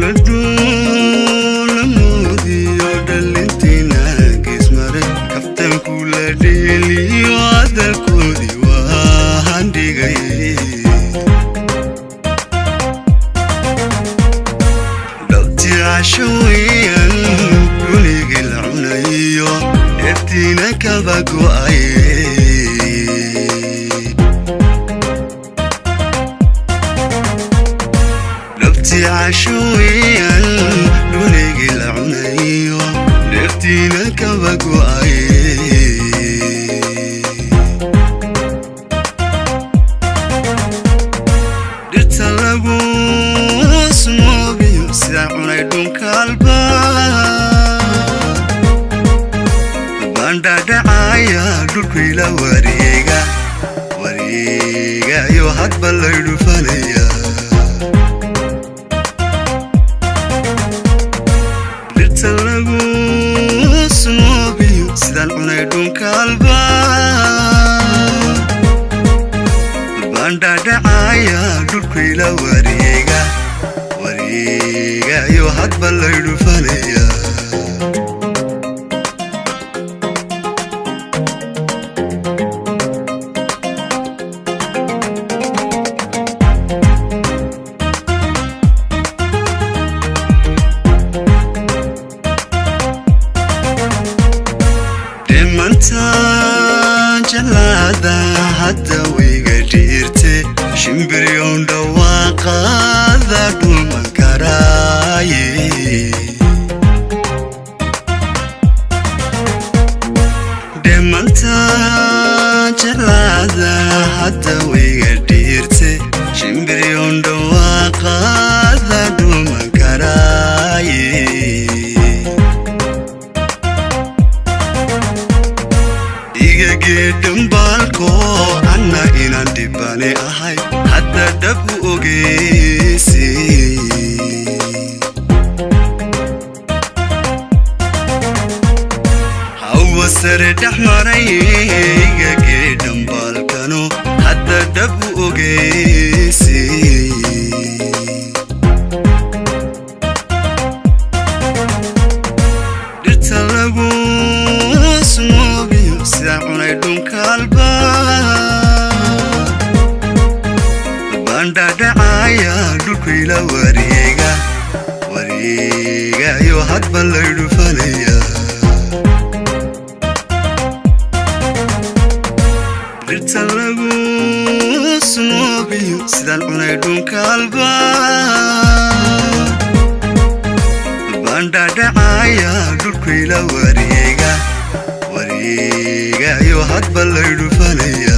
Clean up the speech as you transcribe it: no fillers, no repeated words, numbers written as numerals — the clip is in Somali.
Kula dhuulamoodiyo dhalintiina geesmaray kaftankula dheeliyo hadalkoodii waa handhigay. Dhabti casho weeyaan dunigii la cunayo dheeftiina kaba go'ay. Dhabti casho weeyaan dunigii la cunayo dheeftiina kaba go'ay. Dhirta lagu smoobiyo sidaa cunay dhunkaalba bandhadhacaya dhulkayla wareega wareegayo hadba laydhufanaya. Dhirta lagu smoobiyo sidaan cunay dhunkaalba bandhadhacaya dhulkayla wareega wareegayo hadba laydhufanaya. Dhimanta jalaada hadda wayga dhiirte shimbiryoon dhawaaqaada dhuman karaaye. Dhimanta jalaada hadda wayga dhiirte shimbiryoon dhawaaqaada dhuman karaaye. Iga geedhanbaalko anna inaan dhibane ahay hadda dhab u ogeysi. Hawa sare dhex maray iga geedhanbaalkano hadda dhab u ogeysi. Dhirta lagu smoobiyo sidaa cunay dhunkaalba bandhadhacaya dhulkayla wareega wareegayo hadba laydhufanaya. Dhirta lagu smoobiyo sidaan cunay dhunkaalba bandhadhacaya dhulkayla wareega wareegayo hadba laydhufanaya.